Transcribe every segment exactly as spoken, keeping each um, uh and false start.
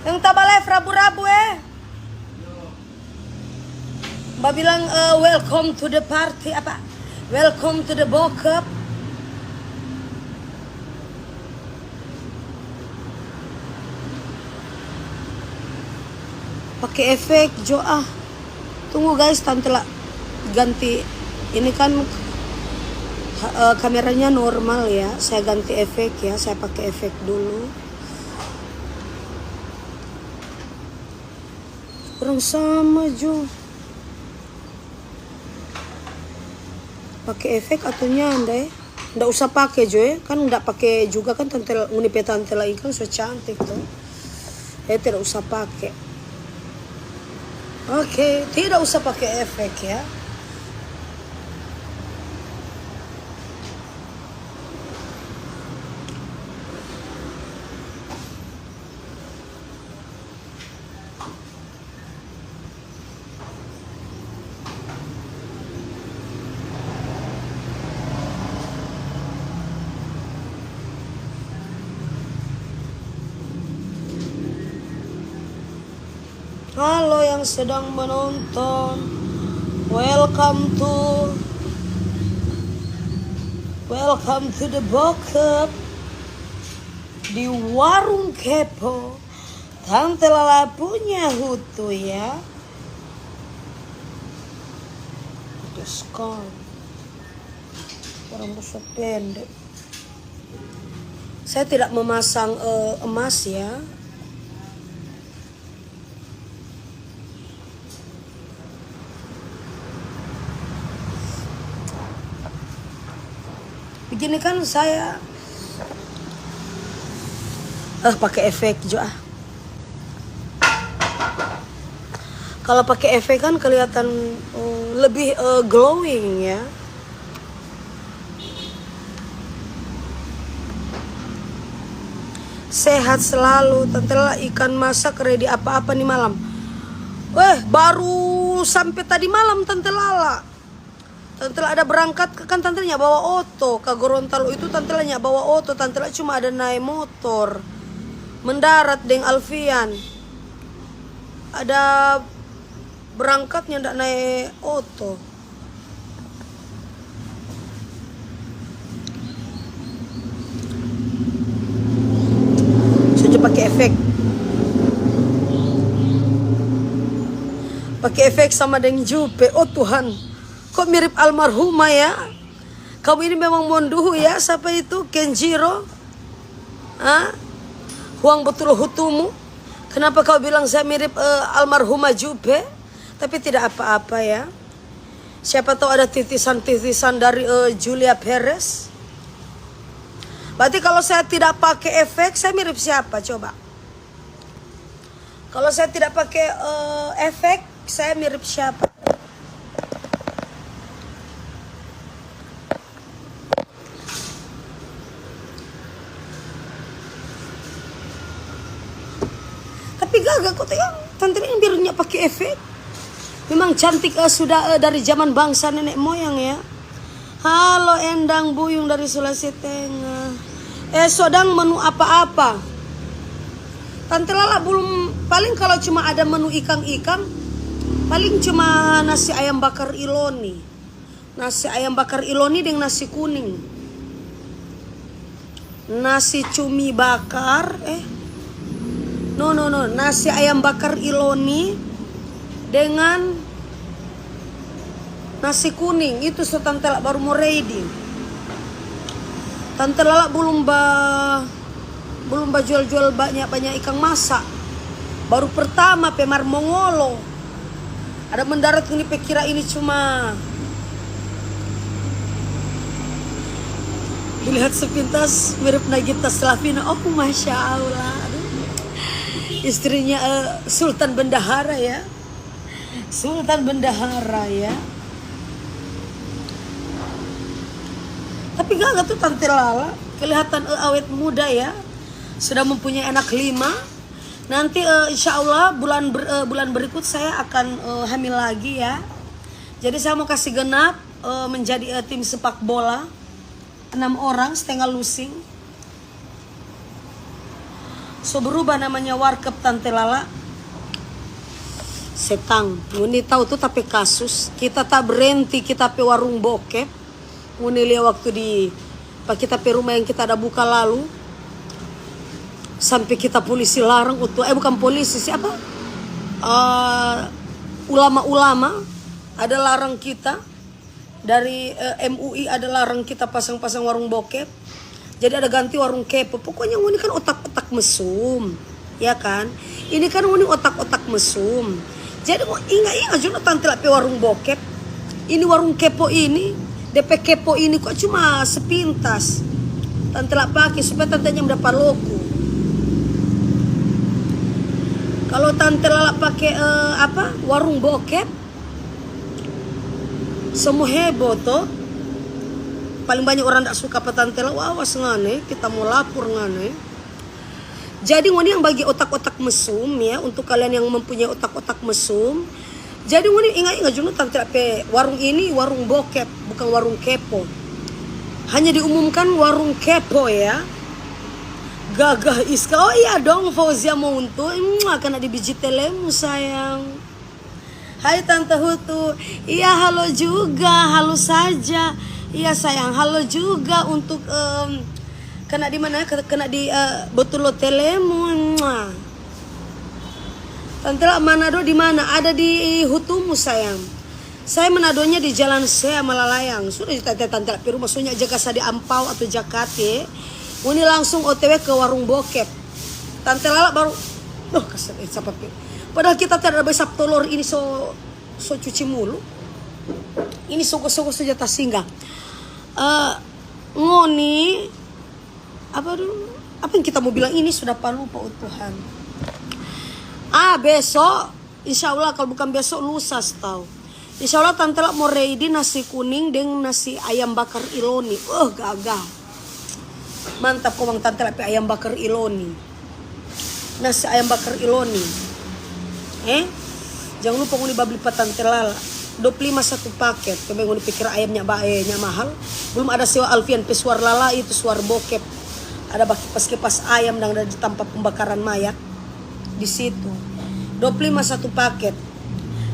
Yang taba live rabu-rabu, eh. Ba bilang, eh, "Welcome to the party," apa? "Welcome to the bokep." Pake efek jo, ah. Tunggu, guys, tante la ganti. Ini kan, ha-, eh, kameranya normal ya. Saya ganti efek ya. Saya pakai efek dulu. Kurang sama jo. Pake efek atau nyanda, eh? Nda usah pake jo, eh. Kan nda pake juga kan tante, ngoni pe tante la ikang so cantik to. Eh, tidak usah pake. Oke, tidak usah pake efek ya. Halo yang sedang menonton, welcome to, welcome to the bokep di warung kepo. Tante Lala punya hutu ya. Diskon. Orang busa pendek. Saya tidak memasang, eh, emas ya. Begini kan saya, eh, pakai efek jo ah. Kalau pakai efek kan kelihatan, eh, lebih, eh, glowing ya. Sehat selalu, Tante Lala. Ikan masak ready apa-apa ni malam. Weh, baru sampe tadi malam, Tante Lala. Tante Lala ada berangkat, kan Tante Lala nya bawa oto. Ka Gorontalo itu Tante Lala nya bawa oto, Tante Lala cuma ada nae motor. Mendarat deng Alfian. Ada berangkatnya ndak nae oto. Sudah pake efek. Pake efek sama deng Jupe. Oh Tuhan, kok mirip almarhumah ya? Kamu ini memang monduhu ya? Sapa itu? Kenjiro? Ah? Huang betul hutumu? Kenapa kau bilang saya mirip, eh, almarhumah Jupe? Tapi tidak apa-apa ya. Siapa tahu ada titisan-titisan dari, eh, Julia Perez. Berarti kalau saya tidak pakai efek, saya mirip siapa coba? Kalau saya tidak pakai, eh, efek, saya mirip siapa? Tapi gaga kok, tengok, Tante ini biar nya pake efek. Memang cantik, eh, sudah, eh, dari zaman bangsa nenek moyang ya. Halo Endang Buyung dari Sulawesi Tengah. Eh, so dang menu apa-apa? Tante Lala belum, paling kalau cuma ada menu ikang-ikang, paling cuma nasi ayam bakar Iloni. Nasi ayam bakar Iloni deng nasi kuning. Nasi cumi bakar, eh. No, no, no. Nasi ayam bakar Iloni dengan nasi kuning. Itu so Tante Lala baru mo ready. Tante Lala belum ba, belum bajual-jual banyak-banyak ikang masak. Baru pertama pe mar mo ngolo. Ada mendarat ngoni pe kira ini cuma dilihat sepintas mirip Nagita Slavina. Oh, Masya Allah. Aduh. Istrinya, eh, Sultan Bendahara ya. Sultan Bendahara ya. Tapi gaga tuh Tante Lala. Kelihatan, eh, awet muda ya. Sudah mempunyai anak lima. Nanti, eh, insya Allah bulan ber-, eh, bulan berikut saya akan, eh, hamil lagi ya. Jadi saya mau kasih genap, eh, menjadi, eh, tim sepak bola. Enam orang, setengah lusing. So berubah namanya warkep, Tante Lala. Setang, ngoni tau tu ta pe kasus. Kita ta berenti kita pe warung bokep. Ngoni lia waktu di pa kita pe rumah yang kita ada buka lalu, sampe kita polisi larang untuk, eh, bukan polisi, siapa? Eh, ulama-ulama ada larang kita. Dari, eh, M U I ada larang kita pasang-pasang warung bokep. Jadi ada ganti warung kepo. Pokoknya ngoni kan otak-otak mesum, ya kan? Ini kan ngoni otak-otak mesum. Jadi mo inga-inga jo no Tante Lala pe warung bokep. Ini warung kepo ini, de pe kepo ini kok cuma sepintas. Tante Lala pake supaya Tante nyam dapa loku. Kalau Tante Lala pake, eh, apa, warung bokep, semua heboh to. Paling banyak orang ndak suka pa Tante Lala, awas ngana e, kita mo lapor ngana e. Jadi ngoni yang bagi otak-otak mesum ya, untuk kalian yang mempunyai otak-otak mesum, jadi ngoni inga-inga jo no Tante Lala pe warung ini, warung bokep, bukan warung kepo. Hanya diumumkan warung kepo ya. Gagah Iska, oh iya dong, Fauzia Mountu, mua, kena di biji telemu sayang. Hai Tante Hutu, iya halo juga, halo saja. Iya sayang, halo juga untuk, em, kena di mana? Ke-, kena di, eh, Betulo Telemu. Mua. Tante Lala Manado di mana? Ada di Hutumu sayang. Saya Manadonya di Jalan Sea Malalayang. Sudah di Tante, Tante Lala pe rumah, soalnya jaga sa di Ampau atau Jakate. Ngoni langsung O T W ke warung bokep. Tante Lala baru, duh, kasar, eh, sapa pe. Padahal kita tidak ada besap tolor ini so, so cuci mulu. Ini sogo-sogo saja tasingga. Eh, ngoni, apa dulu? Apa yang kita mau bilang ini sudah pa lupa, oh Tuhan. Ah, besok, insya Allah kalau bukan besok, lusa tau. Insya Allah Tante Lala mo ready nasi kuning deng nasi ayam bakar Iloni. Eh, gagah. Mantap komang Tante Lala pe ayam bakar Iloni. Nasi ayam bakar Iloni. Eh? Jang lupa ngoni babli pa Tante Lala. Dua puluh lima satu paket. Coba ngoni pikir ayamnya ba-, eh, nya mahal. Belum ada sewa Alfian pe suar lala itu, suar bokep. Ada bakipas-kipas ayam dang ada di tampa pembakaran mayat. Di situ. Dua puluh lima satu paket.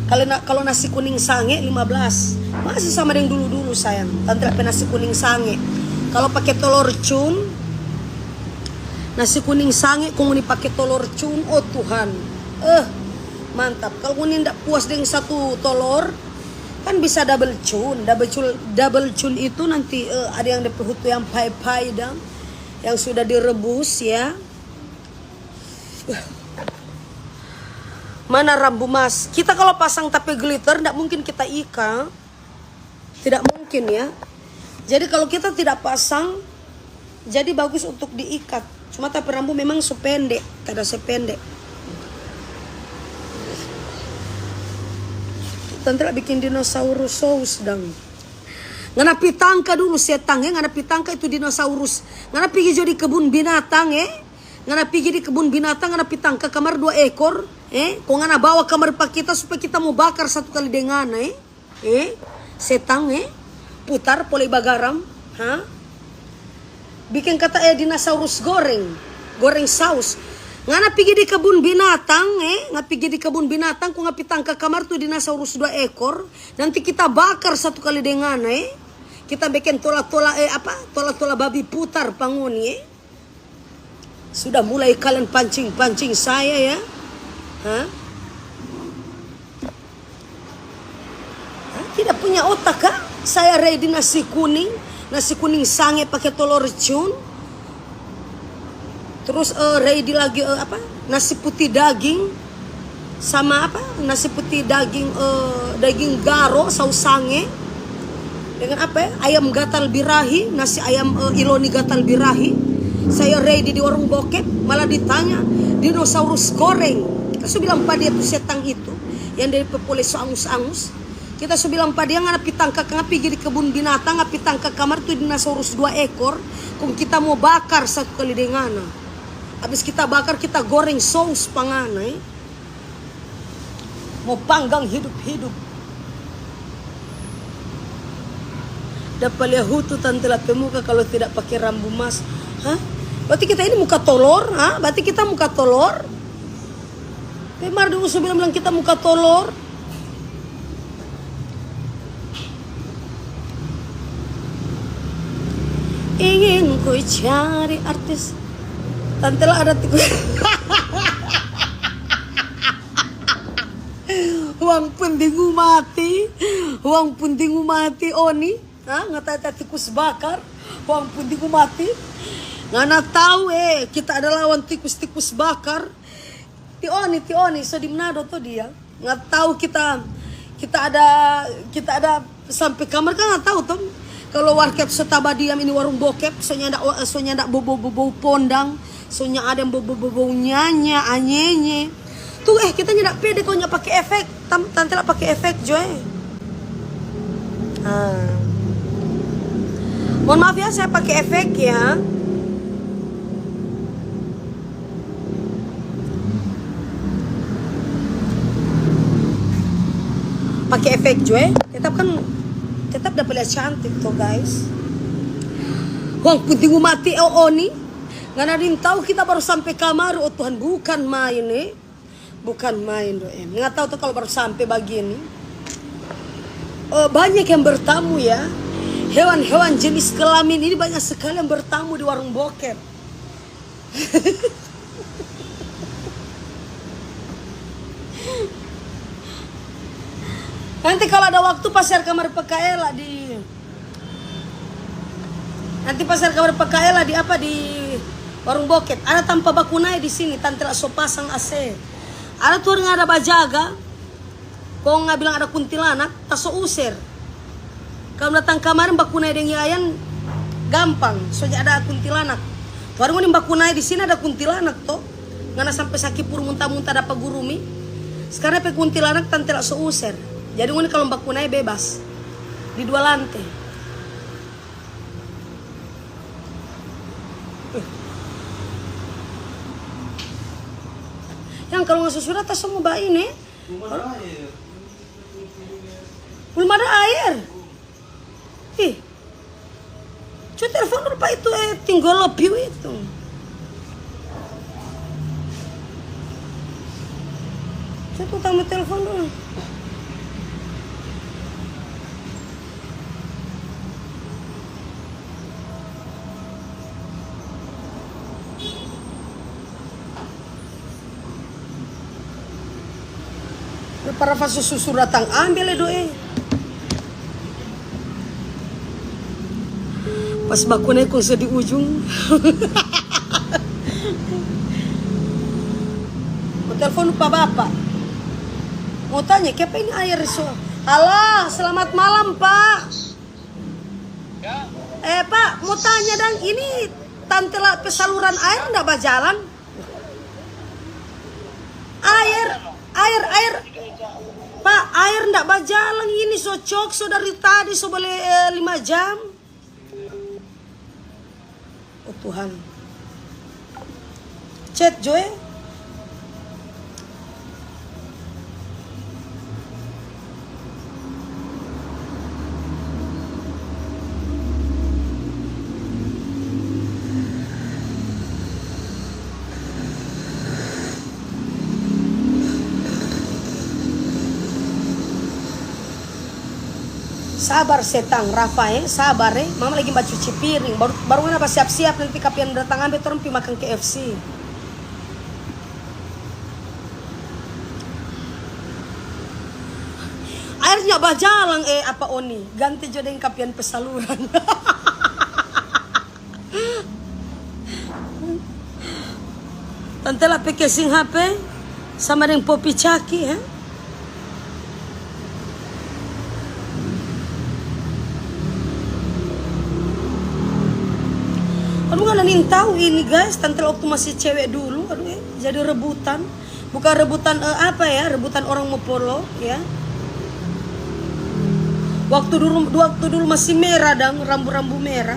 Kalo na-, kalo nasi kuning sange, lima belas. Masih sama deng dulu-dulu, sayang. Tante Lala pe nasi kuning sange. Kalo pake tolor cun, nasi kuning sange, kong ngoni pake tolor cun, oh Tuhan. Eh, mantap. Kalo ngoni nda puas deng satu tolor, kan bisa double cun. Double cun, double cun itu nanti, eh, ada yang de pe hutu yang pai-pai dang, yang sudah direbus, ya. Mana rambu mas? Kita kalau pasang ta pe glitter, ndak mungkin kita ika. Tidak mungkin, ya. Jadi, kalau kita tidak pasang, jadi bagus untuk diikat. Cuma ta pe rambu memang so pende, kada se pende. Tante Lala bikin dinosaurus sous dang. Ngana pi tangka dulu, setang, eh. Ngana pi tangka itu dinosaurus. Ngana pigi jo di kebun binatang, eh. Ngana pigi di kebun binatang, ngana pi tangka kamar dua ekor, eh? Kong ngana bawa kamar pa kita supaya kita mo bakar satu kali deng ngana, eh? Eh? Setang, eh? Putar, pole bagaram, ha? Bikin kata, eh, dinosaurus goreng, goreng saus. Ngana pigi di kebun binatang, eh? Ngana pigi di kebun binatang, kong ngana pi tangka kamar tu dinosaurus dua ekor. Nanti kita bakar satu kali deng ngana, eh? Kita bikin tola-tola, eh, apa? Tola-tola babi putar pa ngoni, eh? Sudah mulai kalian pancing-pancing saya, ya? Hah? Hah? Tidak punya otak, kah? Saya ready nasi kuning, nasi kuning sange pake tolor cun. Terus, eh, ready lagi, eh, apa? Nasi putih daging. Sama apa? Nasi putih daging, eh, daging garo, saus sange. Dengan apa, ya? Ayam gatal birahi, nasi ayam, eh, Iloni gatal birahi. Saya ready di warung bokep, malah ditanya, "Dinosaurus goreng." Kita su bilang pa dia tu setang itu, yang dari pepole so angus-angus. Kita su bilang pa dia, "Ngana pi tangka, ngana pigi di kebun binatang, ngana pi tangka kamar tu dinosaurus dua ekor, kong kita mo bakar satu kali deng ngana. Abis kita bakar, kita goreng sous pa ngana, eh." Mo panggang hidup-hidup. Dapa lia hutu Tante Lala pe muka kalu tidak pake rambu mas. Hah? Berarti kita ini muka tolor, ha? Berarti kita muka tolor. Pe mar dulu so bilang-bilang kita muka tolor. Ingin ku cari artis. Tante lah ada tikus. Wang penting mati. Wang penting mati, Oni. Ha, ngana tata tikus bakar, wang pun tikus mati. Ngana tau, eh, kita ada lawan tikus-tikus bakar. Ti Oni, Ti Oni, so di Manado to dia. Ngana tau kita, kita ada, kita ada sampe kamar kan ngana tau to. Kalo warkep so taba diam ini warung bokep, so nyanda, so nyanda bobou-bobou pondang, so nyanda ada yang bobou-bobou nyanya, anyenye. Tu, eh, kita nyanda pede kalo nyanda pake efek. Tam-, tante lah pake efek jo, eh. Ah. Mohon maaf ya, saya pake efek ya. Pake efek jo, eh. Tetap kan, tetap dapa lia cantik to, guys. Wang penting mati, oh, Oni. Ngana ding tau kita baru sampe kamar, oh Tuhan, bukan main, eh. Bukan main, do, em. Ngana tau to kalo baru sampe bagini. Oh, banyak yang bertamu, ya. Hewan-hewan jenis kelamin ini banyak sekali yang bertamu di warung bokep. Nanti kalo ada waktu, pasiar kamar Pakaela di Nanti pasiar kamar Pakaela di apa, di warung bokep. Ada tampa bakunae di sini, tante la so pasang A C. Ada tu orang ada bajaga, kong ngana bilang ada kuntilanak, ta so user. Kalu datang kamari bakunae deng Yayan, gampang, soalnya ada kuntilanak. Tu hari ngoni bakunae di sini ada kuntilanak to. Ngana sampe saki puru munta-munta dapa gurumi. Skarang pe kuntilanak tante la so user. Jadi ngoni kalu bakunae bebas. Di dua lante. Yang kalu ngana so sudah ta so mo baine. Belum ada air. Ih. Coba telepon dulu pa itu, eh, tinggal lo piu itu. Coba tamu telepon dulu. Para fa so susur datang ambe le doe. Pas baku nae kong so di ujung. Mo telepon pa bapa. Mo tanya, kiapa ini air so? Halo, selamat malam, Pak. Eh, Pak, mo tanya dang, ini tante la pe saluran air nda bajalang? Air, air, air. Pak, air nda bajalang ini, so cok, so dari tadi, so bole, eh, lima jam. Oh Tuhan. Chat jo, eh. Sabar setang, Rafa, eh, sabar, eh. Mama lagi bacuci piring, baru, baru ngana basiap-siap, nanti kapian datang ambe torang pi makang K F C. Airnya bajalang, eh, apa Oni? Ganti jo deng kapian pe saluran. Tante la pe casing H P sama deng popi caki, eh? Aduh, ngana nintau ini, guys, tante la waktu masih cewek dulu, aduh, eh, jadi rebutan. Bukan rebutan, eh, apa ya, rebutan orang mo polo, ya. Waktu dulu, waktu dulu masih merah dang, rambu-rambu merah.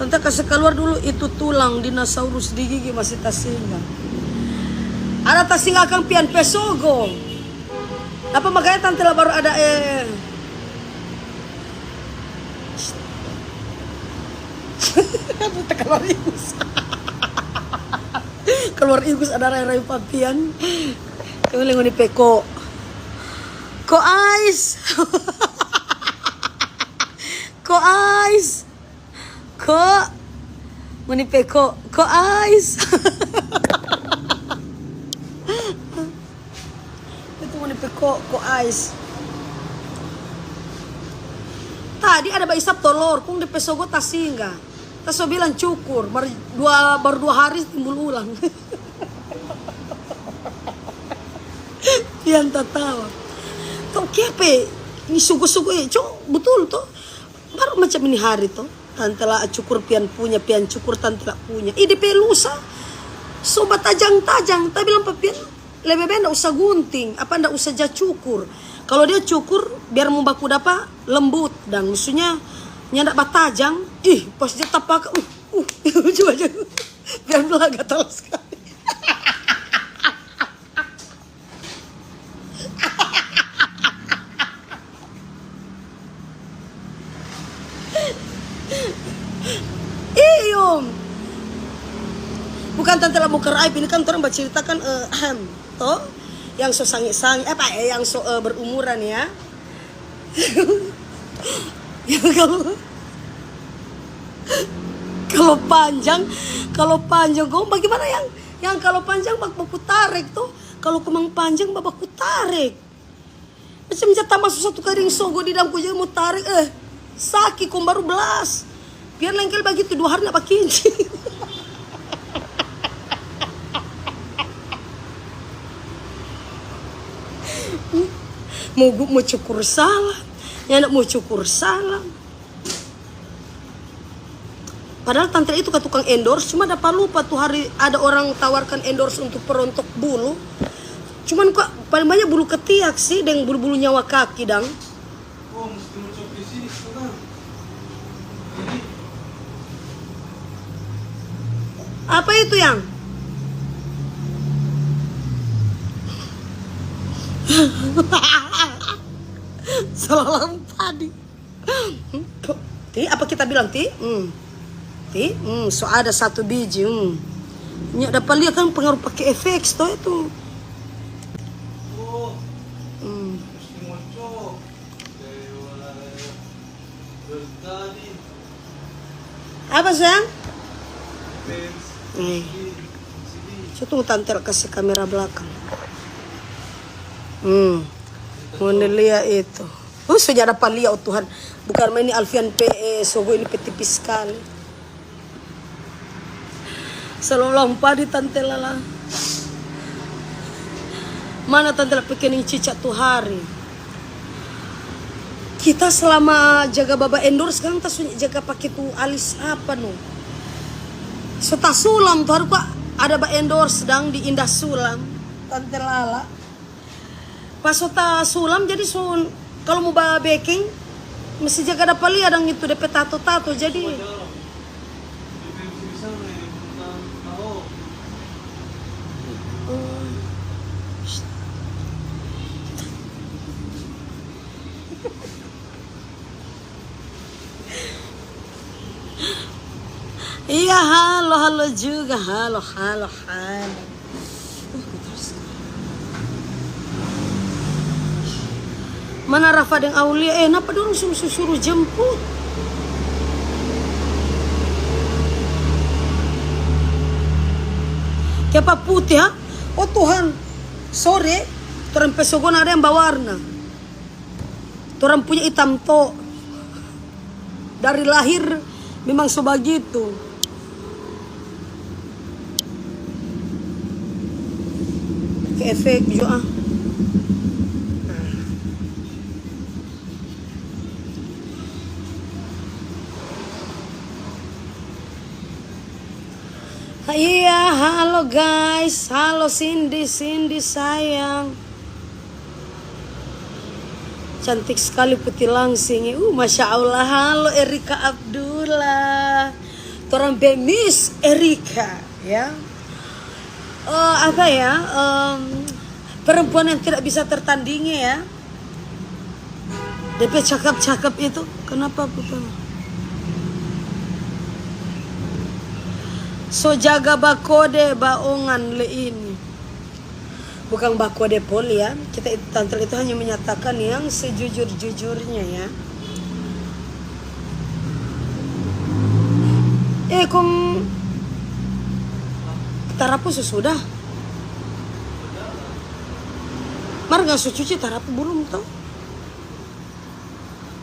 Tante kase kaluar dulu itu tulang dinosaurus di gigi masih tasinga. Ada tasinga akang pian pe sogo. Apa makanya tante la baru ada, eh, Keluar ingus. Keluar ingus ada rai-rai papian. Kami lengoni peko. Ko ais. Ko ais. Ko. Ngoni peko. Ko ais. Itu ngoni pe ko, ko ais. Tadi ada baisap tolor, kong depe sogo tasingga. Ta so bilang cukur, baru dua, baru dua hari timbul ulang. Pian tatawa. Kau kiape? Ini sogo-sogo e, co, betul to? Baru macam ini hari to. Tante la cukur pian punya, pian cukur tante la punya. Ih, depe lusa. So batajang-tajang. Ta bilang pa pian, lebe bae nda usah gunting, apa nda usah ja cukur. Kalau dia cukur, biar mo baku dapa lembut dan maksudnya nyanda batajang. Ih, pas dia tapaka, uh, uh, coba aja. Biar belah gatal sekali. Iyo. Bukan tante la bongkar aib, ini kan torang baceritakan, eh, to, yang so sange-sange, apa, eh, yang so, eh, berumuran ya. Ya, kalau, kalau panjang, kalau panjang, kong bagaimana yang, yang kalau panjang bak-, baku tarek to? Kalau komang panjang, ba-, baku tarek. Macam ja tamaso satu karing sogo di dalam, ko ja mo tarek, eh, saki kong baru blas. Biar lengkel bagitu, dua hari nda bakincing. Mo gu-, mo cukur salah, nyanda mo cukur salah. Padahal tante itu ka tukang endorse, cuma dapa lupa tu hari ada orang tawarkan endorse untuk perontok bulu. Cuman kok paling banyak bulu ketiak sih, deng bulu-bulu nyawa kaki dang. Oh, mesti mo cok di sini, sudah. Ini. Apa itu yang? Salah lampu tadi. Ti, apa kita bilang, Ti? Hmm. Ti, hmm, so ada satu biji, hmm. Nya dapa lia kan pengaruh pake efek to itu. Hmm. Apa, sayang? Eh. So, tunggu tante kasi kamera belakang. Hmm. Ngoni lia itu. Uh, so ja dapa lia, oh Tuhan. Bukan main ni Alfian pe, eh, sogo ini pe tipis skali. Selalu ulang padi tante lala. Mana tante la pe kening cica tu hari? Kita selama jaga baba endorse, kan ta so jaga pake tu alis apa no? So ta sulam tu hari kwa ada ba endorse dang di Indah Sulam, tante lala. Pas so ta sulam, jadi so, kalu mo ba beking, mesti jaga dapa lia dang itu depe tato-tato, jadi. Iya, halo, halo juga, halo, halo, halo. Mana Rafa deng Aulia? Eh, napa dorang suruh, suruh jemput? Kiapa putih, ha? Oh Tuhan, sore, torang pe sogon ada yang bawarna. Torang punya itam to. Dari lahir memang so bagitu. Ke efek jo, ah. Iya, halo guys. Halo Cindy, Cindy sayang. Cantik skali puti langsing. Uh, Masya Allah. Halo Erika Abdullah. Torang pe Miss Erika, ya. Eh, apa ya? Em, perempuan yang tidak bisa tertandingi, ya. Depe cakap-cakap itu, kenapa putar? So jaga bakode baongan le ini. Bukan bakode poli ya. Kita itu, tante itu hanya menyatakan yang sejujur-jujurnya ya. Eh, kong tarapu susudah. Mar nggak su cuci tarapu belum to?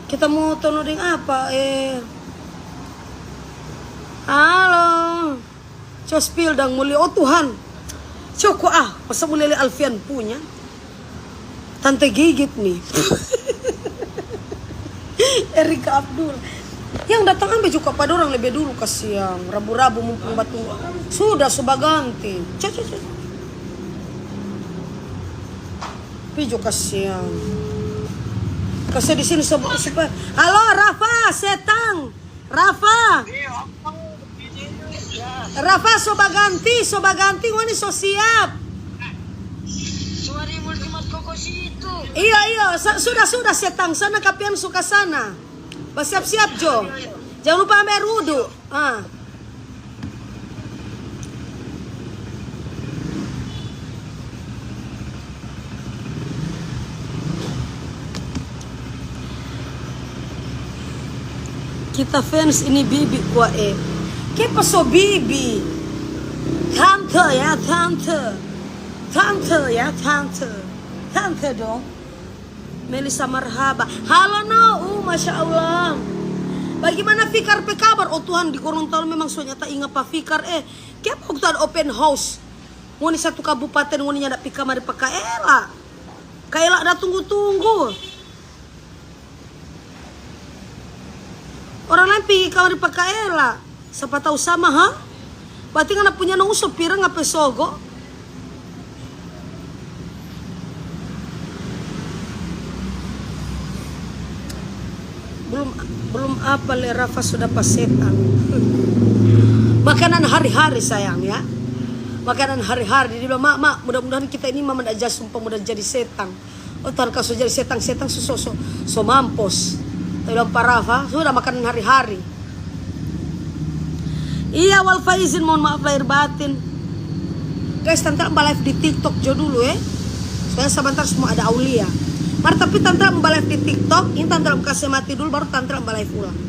Kita mo tono deng apa? Eh. Halo. Co spill dang mo lia. Oh Tuhan. Coko ah, masa mo lia Alfian punya. Tante gigit nih. Erika Abdul. Yang datang ambe juga pa dorang lebe dulu, kasiang. Rabu-rabu mumpung batu. Sudah, su baganti. Ca, ca, ca. Pijo kasiang. Kasi di sini sebe-, supaya. Halo, Rafa, setang. Rafa. Rafa, so baganti, so baganti, ngoni so siap. Suari Multimat Koko situ. Iyo, iyo, sa-, sudah, sudah, setang. Sana kapian suka sana. Basiap-siap jo. Jangan lupa ambe air wudu. Ah. Kita fans ini bibi kwa e. Kepa so bibi. Tante ya, tante. Tante ya, tante. Tante dong. Melisa marhaba. Halo no, uh, masya Allah. Bagimana Fikar pe kabar? Oh Tuhan, di Gorontalo memang so nyata inga pa Fikar eh. Kiapa waktu ada open house? Ngoni satu kabupaten, ngoni nyanda pi kamari pa Kaela. Kaela da tunggu-tunggu. Orang lain pi kamari pa Kaela. Sapa tau sama, ha? Berarti ngana punya no uso pirang apa sogo? Belum, belum apa le Rafa sudah pa setang. Makanan hari-hari sayang ya. Makanan hari-hari. Dia bilang, "Mak, mak, mudah-mudahan kita ini mama ndak ja sumpah mudah jadi setang." Oh, tar kaso jadi setang-setang so, so, so, so mampos. Tapi bilang pa Rafa, sudah makanan hari-hari. Iya, Wal Faizin, mohon maaf lahir batin. Guys, tante ba live di TikTok jo dulu eh. Soalnya sebentar semua ada Aulia. Mar tapi tante ba live di TikTok, ini tante kase mati dulu baru tante ba live ulang.